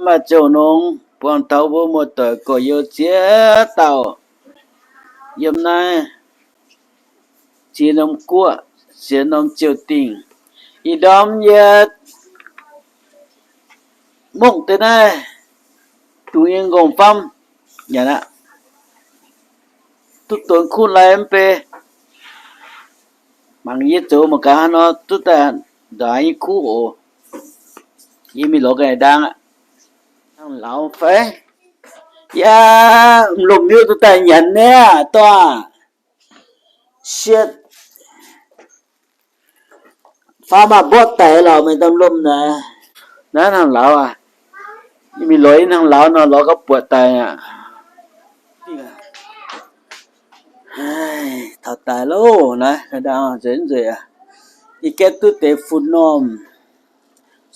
Ziouv nongx buangh taux mbuo muoz-doic gorx-youz ziex dauh yiem naaiv ziex norm guoqv, ziex norm ziouh dingh. Ih ndorm yie mongh deix naaiv dungz nyei nqorngv-famv nyanc aqv. Duqv donx kuv lai mv bei. Mangc yie zoux mangc gaax hnangv nor duqv daaih ndoqc nyei kuv oc. Yie mingh lorz ga'naaiv ndaang aqv. Hnangv lauz fai? Yaac m'lomh hiuv duqv daaih nyanc niaa, dorh. Shit. Faam maah, mborqv daic lorqc, meih daaih m'lomh naaic. Naaiv hnangv lauz aqv. Yie mingh lorz ih hnangv lauz nor, lorz gauh buatc daic aqv. Taux daic loh, naaiv ga'ndaang nzueic nzueic aqv. Yie gaeqv duqv deix fun normh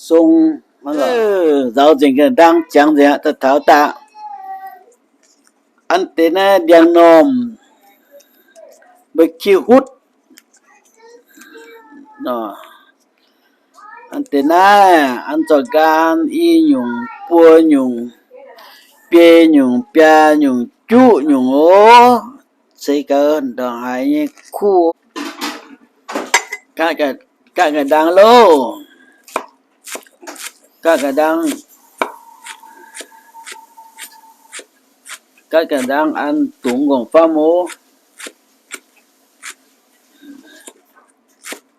song. Nzaaux nzengc ga'ndaang, jangx nzengc aqv, daaih taux daaih. An deix naaiv ndiangx-normh, mba'kiv hutv. An deix naaiv an zorqv nqaam i nyungc, buo nyungc, biei nyungc, biaa nyungc, juqv nyungc oc. Se gaax ndongc haaix nyei kuv. Gaatv ga'ndaang loh. Gaatv ga'ndaang, gaatv ga'ndaang an dungz nqorngv-famv oc.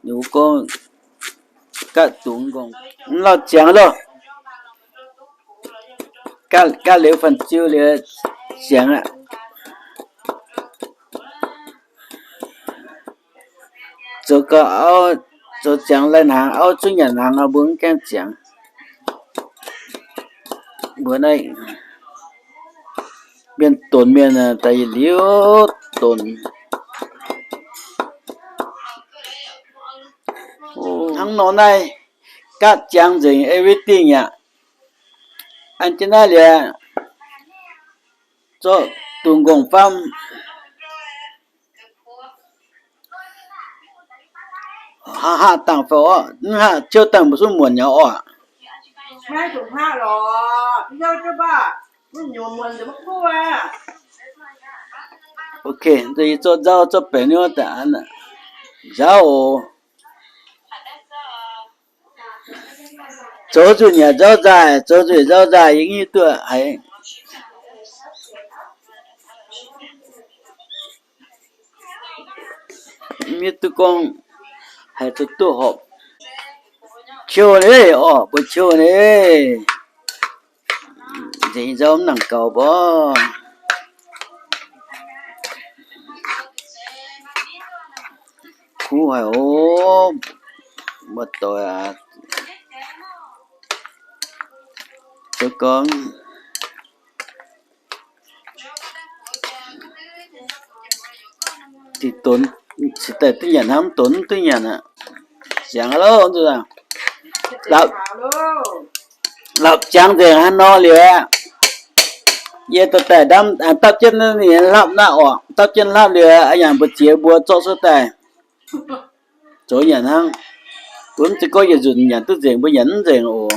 Ninh gorngv gaatv dungz nqorngv, mv lauh ziangx loh. Gaatv, gaatv liuz fan-ziu liuz ziangx aqv. Zoux gau auv, zoux ziangx lai-hnaangx auv zungv nyanc hnaangx nor, mbuo mv gaengh ziangx. Mbuo naaiv mienh donx mienh daaih yietc liuz donx. Hnangv nor naaiv gaatv ziangx nzengc everything aqv. An jienv naaiv liuz, zorqv dungz nqorngv-famv. Haav, haav dangh fai orqv? Mv haav, ciouv dangh mbuo zungv muonc nyei orqv. Ok, yie zorqv nzauv zorqv baengc niuv daaih an. Nzauv oc. Zoux nzunc yaac nzauv nzaaih, zoux nzunc nzauv nzaaih, yie mv hiuv duqv haiz. Mv hiuv duqv gorngv haaix zoux duqv horpc. Qiu nyei orqc, mbuo qiu nyei. Nzengc nzauv mv nangc gaux mborqv. Kuv haic oc, muoz-doic aac. Zoux gorngv Deix donx cingx daaih duqv nyanc hnangv, mv donx mv duqv nyanc aqv. Ziangx loh, lapc, lapc ziangx nzengc hnangv nor liuz aqv. Yie dorh daaih ndamv, dapv jienv ninh hlapv naaiv orqc, dapv jienv hlapv liuz, a'nyanc mbu'ziex mbuo zorqv cuotv daaih zoux nyanc hnangv. Mbuo mv zeiz gorngv yietc nzunc nyanc duqv nzengc, mbuo nyanc mv nzengc oc.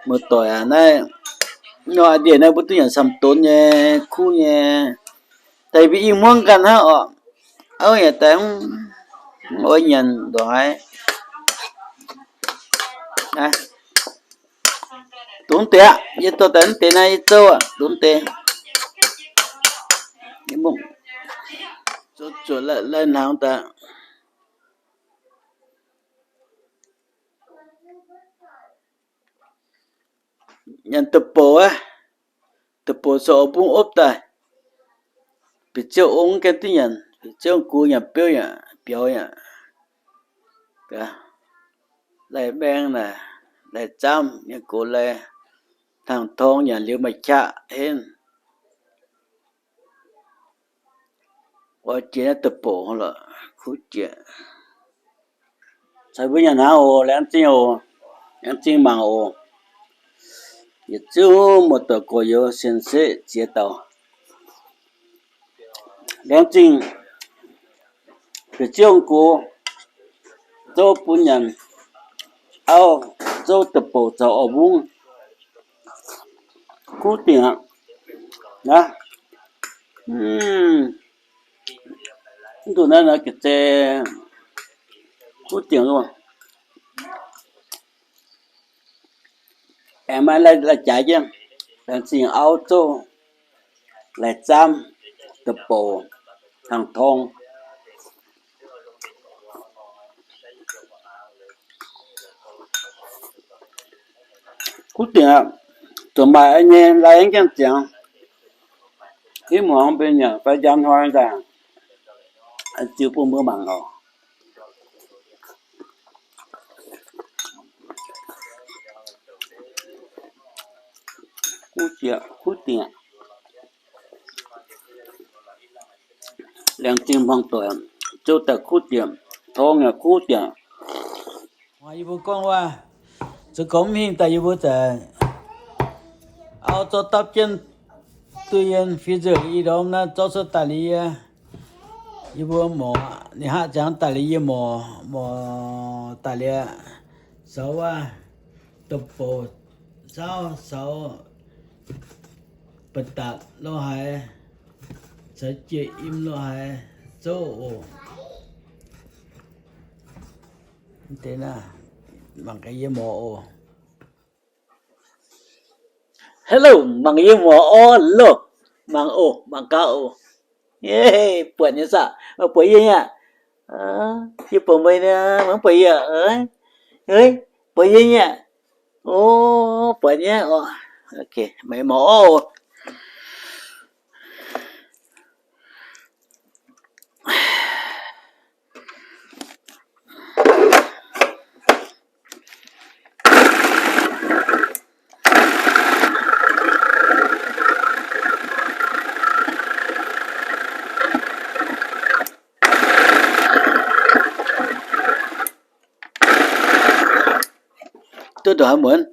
Muoz-doic aac, naaiv nor ndiev naaiv mbuo duqv nyanc camv-donx nyei, kuv nyei. Daaih mbuo i hmuangv ganh hnangv orqc. Auv yaac daaih mv oix nyanc ndoqc haaix. Dongh deix aqv, yie dorh daaih mv deix naaiv yie zouv aqv, dongh deix. Zuotc lai hnaangx daaih. Nyanc deic-bouc aqv. Deic-bouc corc oix mbungv opv daaih. Bieqc ziouv ong gaengh duqv nyanc, bieqc ziouv gux nyanc biouv yaac biaux yaac. Lai-maeng naaic, lai-zaamv mienh gox lai, hnangv torngv nyanc liuz maaih qaqv henv. Oix jiex naaiv deic-bouc lorqc, kuv jiex. Caux mbuo nyanc hnaangx oc, laengz zingh oc, laengz zingh mangc oc. Yietc zungv muoz-doic gorx-youz sienx setv ziex dauh. Laengz zingh bieqc ziouv gox zouv bun nyanc, auv zouv deic-bouc caux orv mbungv. Kuv dingc aqv. Naaiv, mv duqv naaiv nor ga'ze kuv dingc loh. Aengx maaih lai-jaaix jienv, laengz zingh auv zouv lai-zaamv, da'bouc, hnaangx-torng. Kuv dingc aqv. Zuqc maaih nyei lai gaengh ziangx. Hingv muangx mbuo nyanc fai njang hnoi daaih, ziux bun mbuo mangc oc. Kuv dingc, kuv dingc. Laengz zingh muangx doic, zouv daaih kuv dingc, torng yaac kuv dingc. Yie mbuo gorngv waac, zoux gorngv mv hingh daaih yie mbuo zaqc auv zorqv dapv jienv duqv yiem freezer i ndorm naaiv zorqv cuotv daaih liuz yie, yie mbuo morc, ninh hnangv ziangx daaih liuz yie morc, morc daaih liuz, saux waac, da'bouc, saauv, saux, ba'datc lo haaix, caux jiex im lo haaix, zouv oc. Mangc gaax yie morc oc. Hello, mangc yie morc orv loh. Mangc oc, mangc gaax oc. Buatc nyei saah? Buatc yie nyei aqv? Yie buatc meih nyei, mv buatc yie aqv? Buatc yie nyei aqv? O, buatc nyei oc. Meih morc orv oc. Duqv ndongc haaix muonz?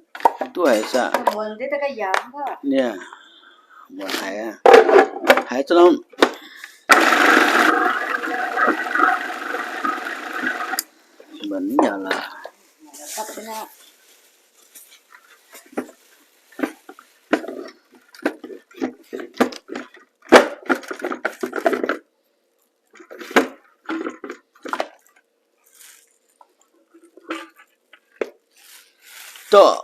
Duqv haiz saah? Muonz haiz, haiz zungv norm. Muonz nyei laaix. Dorh.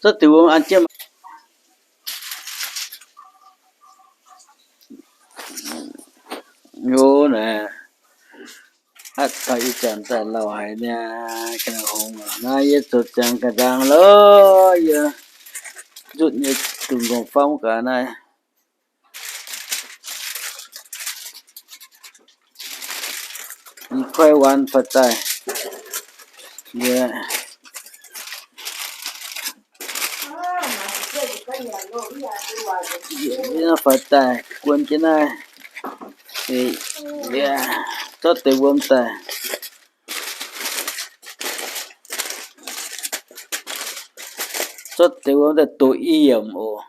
Zorqv deix wuom an jienv. Yo naaic, atv taux ih zanc daaih lauh haic niaa, ga'naaiv hngongx naaiv yie zoux ziangx ga'ndaang loh, yie nzutv nyei dungz nqorngv-famv ga'naaiv. Ih kuaaiv waan faaux daaih, yie faaux daaih guon jienv naaiv, zorqv deix wuom daaih, zorqv deix wuom daaih doqc i yiemc oc.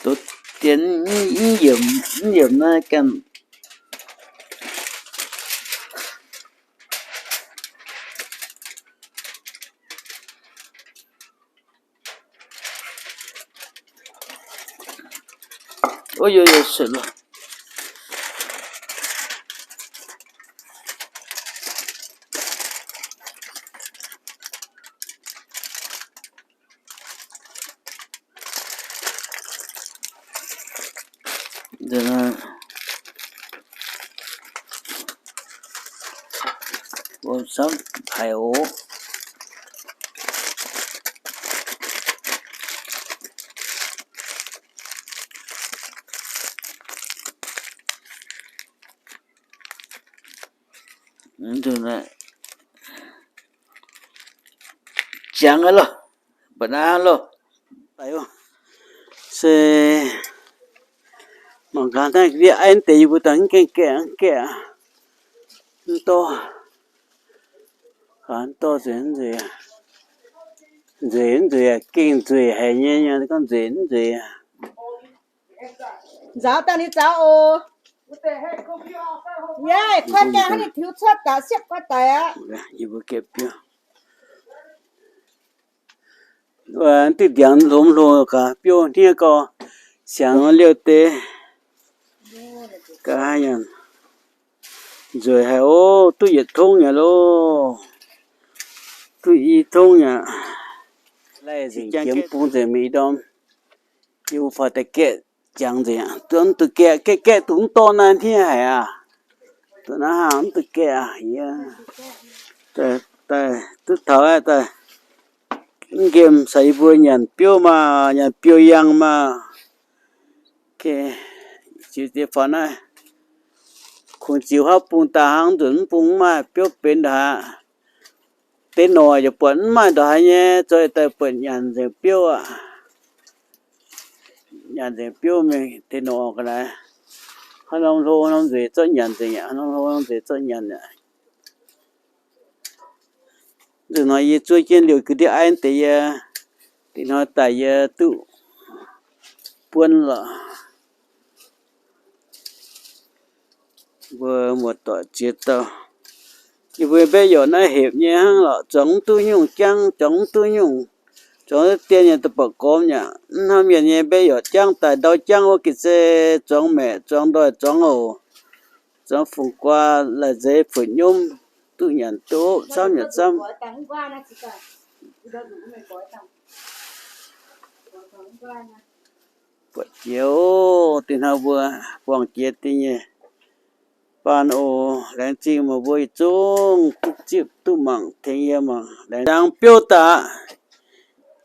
Doqc dien mv yiemc, mv yiemc naaiv ganh. Ov, yo, yo, sueih loh. Wuom camv haic oc. Ziangx loh, mba'hnangv loh. Se mangc gaax naaiv ndiev aiv deix yie mbuo daaih mv gaengh gaeqv, mv gaeqv, mv dorh. Mv dorh nzueic, nzueic, nzueic, nzueic, gengh nzueic haic nyei, gorngv nzueic, nzueic. Nzaaux daaih ninh zaux oc. Yaac kuaaiv daaih hnangv ninh tiux cuotv daaih siepv guaav daic aqv. Yie mbuo gaeqv biouv. Wuov diuh ndiangx lomh hlo gaax, biouv hniev gau, siangx liouh deix. Gaax nyanc. Nzueic haic oc, duqv yietc tongv nyei loh. Duqv i tongv nyei. Laih nzengc jiemx bung nzengc mingh i ndorm. Yie mbuo faaux daaih gaeqv jangx nzengc aqv. Duqv mv duqv gaeqv, gaeqv gaeqv duqv mv dorh naaiv hniev haic aqv. Duqv naaiv hnangv mv duqv gaeqv aqv. Yie daaih duqv taux daaih nqemh caux yie mbuo nyanc biouv maah, nyanc biouv-yangh maah. Ziux deix faaux naaiv, kungx ziux haav bung daaih hnangv, nzunc mv bung mv maaih biouv benx ndongc haaix. Deix norqc yaac buatc mv maaih ndongc haaix nyei, zoih daaih buatc nyanc nzengc biouv aqv. Nyanc nzengc biouv mingh deix norqc ga'naaiv. Haaix norm hlo norm nzueic zorqv nyanc nzengc aqv, haaix norm hlo norm nzueic zorqv nyanc aqv. Nzunc hnoi yie zuov jienv liouh ga'ndiev aiv deix yie, dingc hnoi daaih yie duqv buonv lorqc. Mbuo muoz-doic ziex dauh, yie mbuo mbaeqv yorqc naaiv hepc nyei hnangv lorqc, zuangx mv duqv nyungc jangv, zuangx mv duqv nyungc, zuangx dien nyei da'bauc gormx nyei. Mv hnamv mienh nyei mbaeqv yorqc jangv daaih ndau jangv wuov ga'sie, zuangx maeqc, zuangx ndoih, zuangx oc, zuangx fungx guaa, laaix nzeix fu'nyumv, duqv nyanc duqv camv nyanc camv. Buatc jiex oc, dinh hnoi mbuo buangh jiex deix nyei baan oc. Laengz zingh meih mbuo yietc zungv duqv zipv duqv mangc tengx yie mangc. Laengz zingh biouv daaih,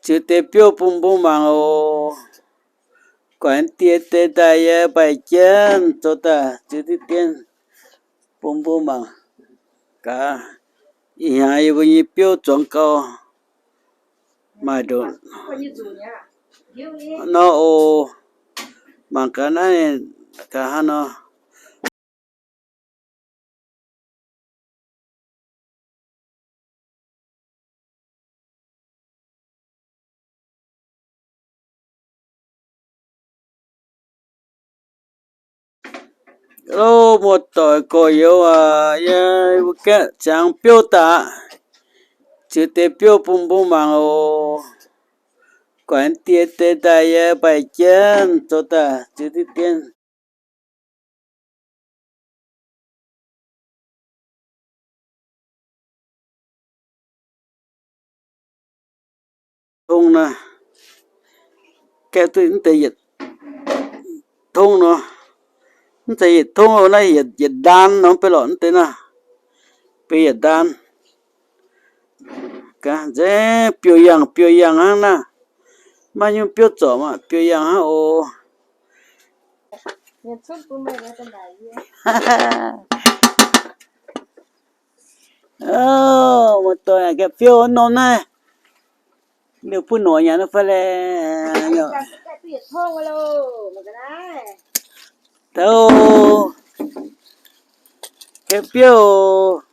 ziux deix biouv bun mbuo mangc oc. Guaix die deix daaih yie mbaih jienv zoux daaih ziux diqv dien bun mbuo mangc gaax. Ih hnyangx yie mbuo nyei biouv zuangx gau maaih ndongc nor oc. Mangc gaax naaiv gaax hnangv nor. Ov, muoz-doic gorx-youz aac, yie mbuo gaeqv ziangx biouv daaih, ziux deix biouv bun mbuo mangc oc. Guaix die deix daaih yie mbaih jienv zoux daaih ziux diqv dien. Tong naaiv, gaeqv duqv mv deix yietc tong nor, mv zeiz yietc tong, naaiv yietc ndaan nor, mv bei lorqc mv deix naaiv, bei yietc ndaan. Gaax nzengc biouv-yangh, biouv-yangh hnangv naaiv, maiv nyungc biouv zorpc maah, biouv-yangh hnangv oc. Ov, muoz-doic, gaeqv biouv norm naaiv, liouh bun norqc nyanc fai laeh. Tov, gaeqv biouv,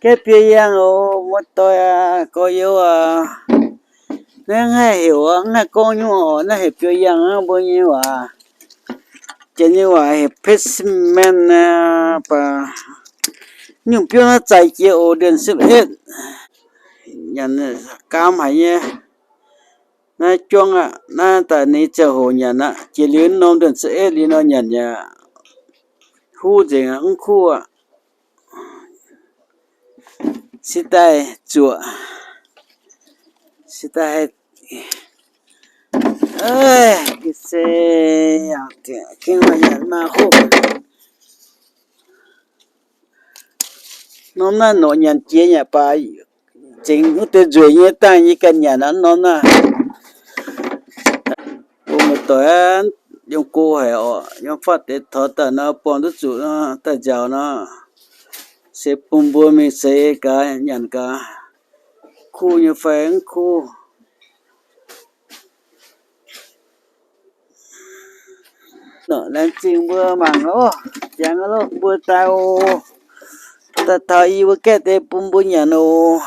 gaeqv biouv-yangh oc, muoz-doic aac, gorx-youz aac. Naaiv mv haih heuc aqv, mv haih gorngv nyungc oc. Naaiv heuc biouv-yangh hnangv mbuo nyei waac. Janx nyei waac heuc specimen aqv, baac nyungc biouv naaiv zaaix jiex oc, เดือนสิบเอ็ด nyanc gaam haic nyei. Naaiv juangv aqv, naaiv daaih ninh ziangh hoc nyanc aqv. Jiex liuz norm เดือนสิบเอ็ด liuz nor nyanc yaac huv nzengc aqv, mv kuv aqv. Se daaih zuoqc, se daaih haih, se yangh gengh maaih nyanc maaih hoqv. Norm naaiv norqc nyanc jiex nyei baac zengc wuov deix nzueic nyei dangh yie ganh nyanc aqv norm naaiv. Mbuo muoz-doic yiem go haic oc, yiem faatv deix taux daaih nor, buangh duqv zuqc nor, daaih nziaauc nor, se bun mbuo mingh seix gaax, nyanc gaax, kuv nyei fai mv kuv. Laengz zingh mbuo mangc oc. Jangx loh mbuo daaih oc. Daaih taux yie mbuo gaeqv deix bun mbuo nyanc oc.